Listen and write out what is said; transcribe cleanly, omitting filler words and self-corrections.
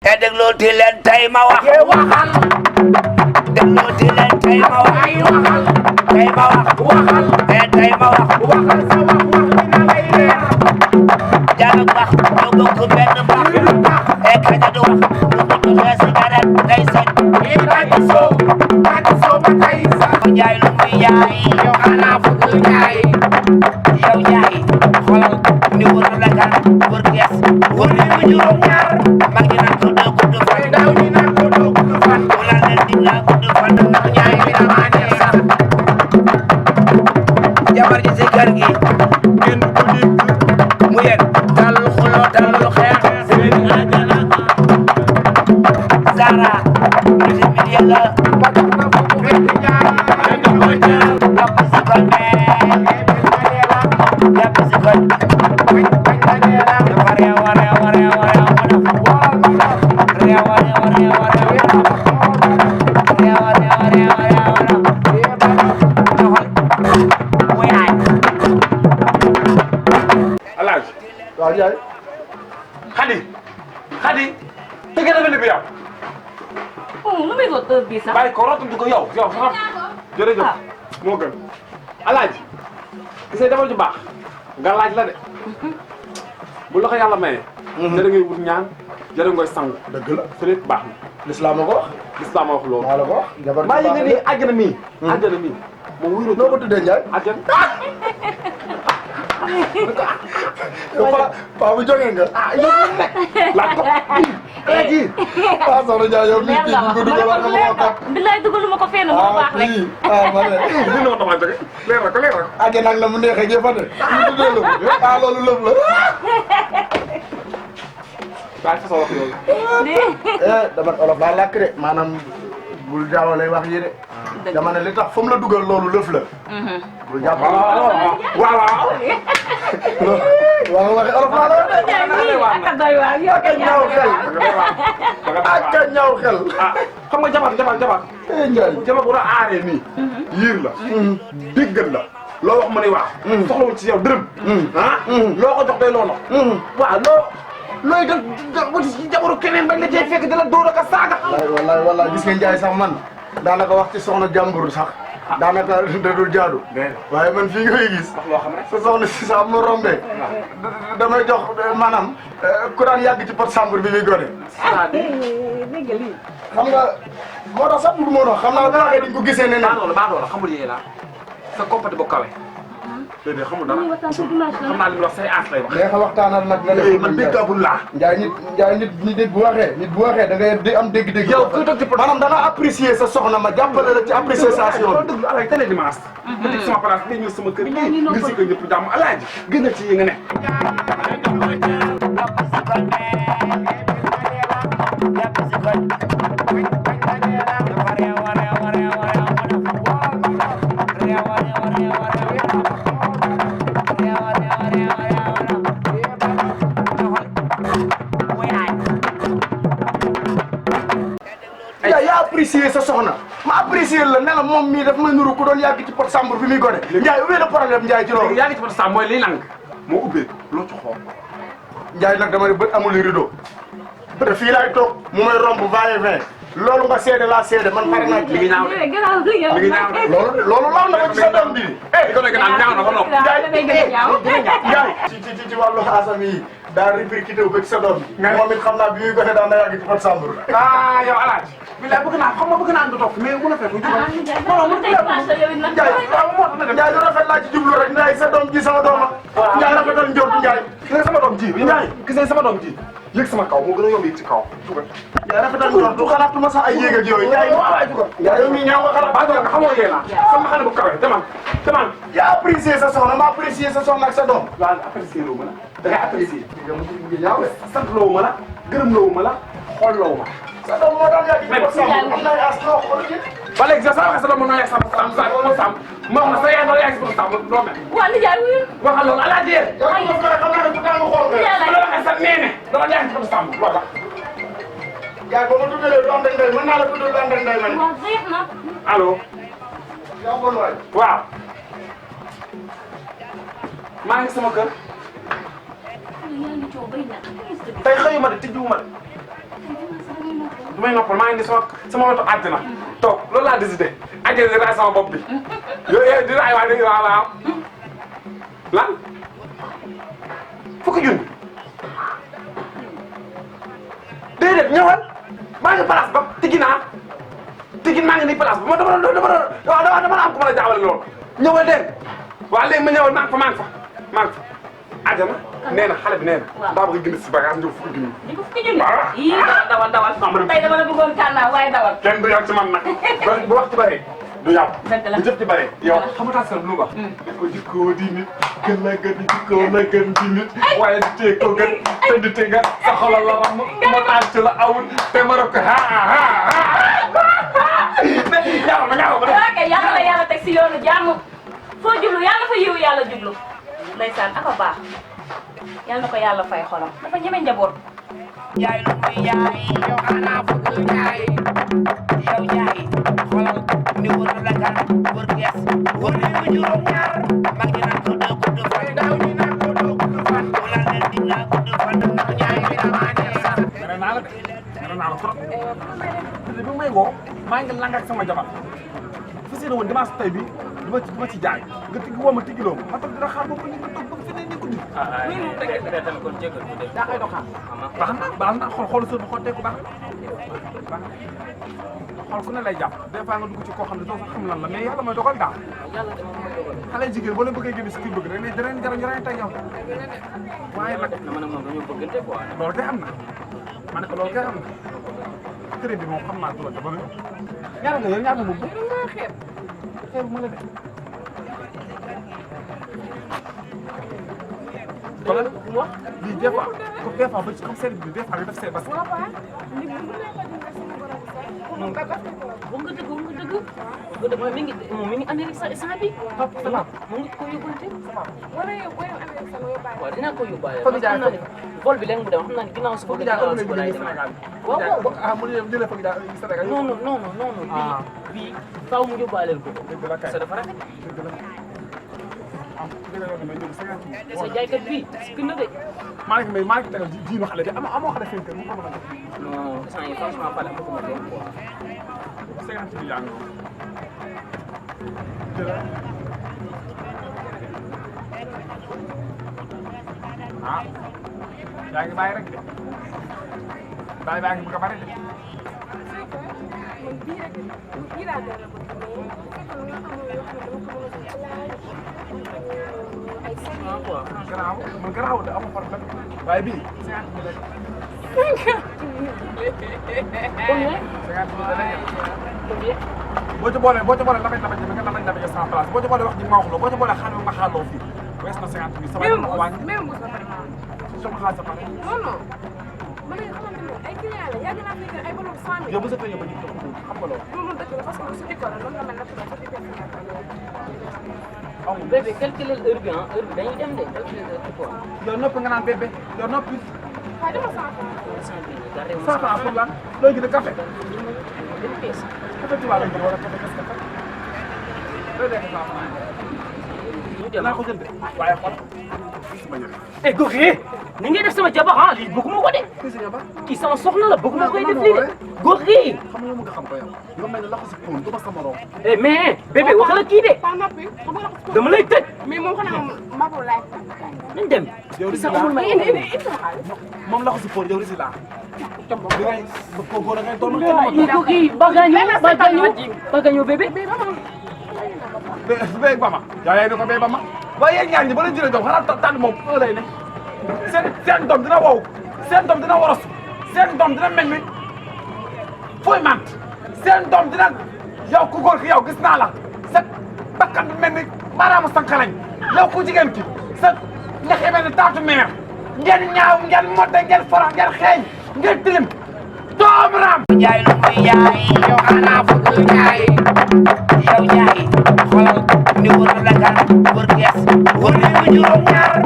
te déglooti leen tey ma wax. waxal. déglooti leen tey ma wax. ay waxal. tey ma wax. waxal. tey ma wax. waxal sa wax dina lay leer. jàng wax ñu bokk benn bax. kaña du wax lu mu joxe cigarette day set. Tati Sow ba tey sax. ko jaay lu muy jaay. yow xanaa fukk jaay. yow jaay xoolal ni wër la kan wër gees wër ni mu juróom ñaar mag ñi naan ko doo gudd fan. ndaw ñi naan ko doo gudd fan. mu naan leen dig naa gudd fan ndax ñaay bi dama neex sax. jabar ji si kër gi kenn du ko dégg. mu yéen talul xuloo talul xeex. seen àjjana. Zara monsieur Midié la ba tax na fu mu fekk jaar. kenn du ko jaar. jàpp si koñ bee jàpp si koñ dafa réew a réew a réew a réew a def réew a réew a réew a réew réew a réew a réew a réew a def mu yaay. Alaaji waaw yaay Xadi Xadi tëgg na mel bi yow lu muy doon heure bii sax. bàyyi ko rootu ko yow sax jërëjëf moo gën Alaaji gis nga defal ju baax nga laaj la de bu la ko yàlla mayee jërë ngay wut ñaan jërë ngay sangu dëgg la su lépp baax na lislaam a ko wax lislaam a wax loolu maa la ko wax jabar maa yi nga nii àjjana mii àjjana mii moom wuyu noo ko tuddee Ndiaye àjjana yow paa bu jógee nga yow nekk laaj ko Alaaji paa soxna Ndiaye yow mii kii ko dugal war nga ma ko kat billaay dugalu ma ko fenn mu baax rek. ma ne li na ma tamaa jóge leer na ko leer na ko àjjana nag la mu neexee jëfande ñu tuddee la loolu lëf la bàyyi fa sa wax yooyu dama olof laa làkk de maanaam bul jaawale wax yi de dama ne li tax fa mu la dugal loolu lëf la bul jàpp waaw waaw waxi olof laa la ak a doy waar yow ak a ñaaw xel ak a ñaaw xel ah xam nga jabar Ndiaye jabar bu la aaree nii yiir la déggal la loo wax ma ne waaw soxlawul ci yow dërëm loo ko jox day loo nox waaw looy def wuti ci jabaru keneen bañ la cay fekk dala dóor ak a saaga wallaay gis nga Ndiaye sax man daanaka wax ci soxna jàmbur sax daanaka da dul jaadu waaye man fii nga koy gis loo xam ne sa soxna si sax mu rombee damay jox maanaam ku daan yàgg ci pot sàmbur bi muy gone xam nga moo tax sax bëgg moo dox xam naa bu waxee di nga ko gisee ne baadoola xamul yee laa sa compati bu kawe déedéet xamul dara xam naa li mu wax say aas lay wax neex a waxtaanal nag nga ne man déggabul laa Ndiaye nit bu waxee da ngay am dégg-dégg yow kuy toog ci maanaam da nga apprécier sa soxna ma jàppale la ci appréciation loolu dëgg alaaji télé dimanche nga teg sama place nga ñëw sama kër gi nga si ko ñëpp jàmm alaaji gën a ci yi nga ne jàpp si koñ dafa réew a réew a réew a réew a def réew a réew a réew a réew yaa apprécier sa soxna ma apprécier la ne la moom mii daf may nuru ku doon yàgg ci pot sàmbur bi muy gone Ndiaye ubbi na problème Ndiaye ci loolu yaa ngi ci pot sa mooy liy lang moo ubbee loo ci xool Ndiaye nag dama ne bët amul rideau te fii laay toog mu may romb va-et-vient loolu nga seede laa seede man pare naa mi ngi ñaaw de mi ngi ñaaw de loolu laal na ko ci sa doom bi di ko nekk naan ñaaw na ba noppi Ndiaye ci wàllu xaasam yi daa répercuté wu ko ci sa doom bi moom it xam naa bi muy gone daan na yàgg ci pot sàmbur ah yow alaaji bilaay bëgg naa xam nga bëgg naa du toog mais bu la fekk Ndiaye lu rafet laa ci jublu rek Ndiaye sa doom ji sama dooma Ndiaye rafetal njort Ndiaye gis nga sama doom ji Ndiaye gis nga sama doom ji yëg sama kaw moo gën a yomb yëg ci kaw Ndiaye rafetal njort du xalaatuma sax ay yéeg ak yooyu Ndiaye Ndiaye yow mii ñaaw nga xalaat baa nga xamoo yee laa sama xale bu kawe demal yaa apprécier sa soxna ma apprécier sa soxna ak sa doom waaw apprécier loo ma la da ngay apprécier ngi ñaaw de sant loo ma la gërëm loo ma la xool loo ma sa doom moo daan yàgg ci pot sàmbur am na ay as xaw xool ci ba léegi sa waxee sa doom mën naa yàgg sama sàmm ma wax na sa yaay doo yàgg sama sàmm doo mel waa nijaay wuyu. waxal loolu alaaji yow ñu ko xam naa ne bu tàng xool nga bu la waxee sa neene doo yàgg sama sàmm loolu Ndiaye ba ma tuddalee du ànd ak ndey mën naa la tuddal du ànd ak ndey ma ne waaw jeex na. allo yow bon waay waaw maa ngi sama kër yaa ngi coow bay na. tey xëyuma de tijjiwuma de du may noppal maa ngi ni sama wetu àddina toog loolu laa décidé àjjana di raay sama bopp bi yooyu di raay waa dégg waaw lan fukki junni déedéet ñëwal maa ngi place ba tigi maa ngi nii place ba dama am ku ma la jaawale loolu ñëwal dégg waaw léegi ma ñëwal maa ngi fa àjjana nee na xale bi nee na daa bëgg gën si bagage ñëw fukki junni di ko fukki junni yii dawal tey dama la bëggoon kànnaaw waaye dawal kenn du yàgg ci man nag bu wax ci bëree du yàpp dëgg la bu jëf ci bëree yow xamata sa lu wax ko jikkoo di nit gën la gën jikkoo la gën di nit waaye di tee ko gën te di tee nga sa xolal la ram ma taal ci la awul te ma rok ha yàlla la yàlla teg si yoonu jàmm foo jublu yàlla fa yiw yàlla jublu ndeysaan aka baax yàlla na ko yàlla fay xolam dafa ñeme njaboot jaay lu muy jaay yow xanaa bëgg jaay yow jaay xoolal ni wër la gan wër gees wër leen ba juróom ñaar mag ñi naan ko doo gudd fan ndaw ñi naan ko doo gudd fan wala leen di laa gudd fan ndax jaay bi damaa neex mere naa la trop bi may woo maa ngi lang ak sama jabar fu si ne woon dimanche tey bi duma ci jaay nga tigi woo ma tigiloo ma toog dina xaar ba ko ñu nga toog ba fi ne ni guddi daa koy doxaan baax na xool sër bu xotteeku baax na xool ku ne lay jàpp des fois nga dugg ci koo xam ne doo xam lan la mais yàlla mooy dogal daal xale jigéen boo leen bëggee génne si kii bëgg rek ne danañ jarañ tey yow waaye nag loolu kay am na ma ne ko loolu kay am na crédit bi moom xam naa du la dafa ñaata nga yor ñaata moom xeebu ma la de wala lii des fois ba ci comme service bi des fois nga def see bas moom nga dëgg mi ngi Amérique sa instant bi mu ngi ko yóbbante waaw dinaa ko yóbbaale xam naa ne vol bi léegi mu dem xam naa ne ginnaaw suba laay dem waaw mu jëlee fa Sénégal non bii faaw mu yóbbaaleel ko sa dafa rafet sa jaaykat bii si na de maa ngi tegal jiinu xale bi amoo xale seen kër mu xamal la non instant yi franchement fale ma ko ma doon quoi 50 000 yaa ngi yaa ngi bàyyi rek de bàyyi ngi bëgg a bari de garaaw de amul problème waaye bii 50 boo ci boolee labaj nga sama place boo ci boolee wax ji ma wax la boo ci boolee xaalis ma xaaloo fii wees na 50 000 sama dama ko wàññi sama xaalis pare man nga xamante ne ay client la yàgg naa fekk ay borom 100 000 yow bu sa tëjee ba ñu xam nga loolu loolu dëgg la parce que su dikkoon la noonu la mel na sa dikkoon bébé calculer heure bi heure bi dañuy dem de calculer heure bi quoi yow noppi nga naan bébé yow noppi waaye dama 100 100 francs pour lan looy jënd café pièce café tubaab lañ jënd wala café kese café looy lekk 100 francs dinaa ko jënd waaye xool eh góor yi ni ngay def sama jabar lii bëgguma ko de kii sama soxna la bëgguma koy def lii de góor yi xam nga nga xam ko yow nga mel ne la ko si poon du ma sa morom eh mais bébé wax la kii de dama lay tëj mais moom xanaa Mabo laay nañ dem yow sa amul ma moom la ko si poon yow risi laa bi ngay ko góor a ngay doon góor yi bagañoo bébé béy ba ma yaay ni ko béy ba ma waaye yéen ñaar ñi ba leen jëlee doom xanaa tànn moom lay ne seen doom dina wow seen doom dina waros seen doom dina mel ni fooy mant seen doom dina yow ku góor ki yow gis naa la sa bakkan bi mel ni maaraamu sankalañ yow ku jigéen ki sa ñax yi mel ni taatu meer ngeen ñaaw ngeen modde ngeen forox ngeen xeeñ ngeen tilim doom raam jaay lu muy jaay yow xanaa bëgg jaay yow jaay xoolal ni wër la gan wër gees wër leen ba juróom ñaar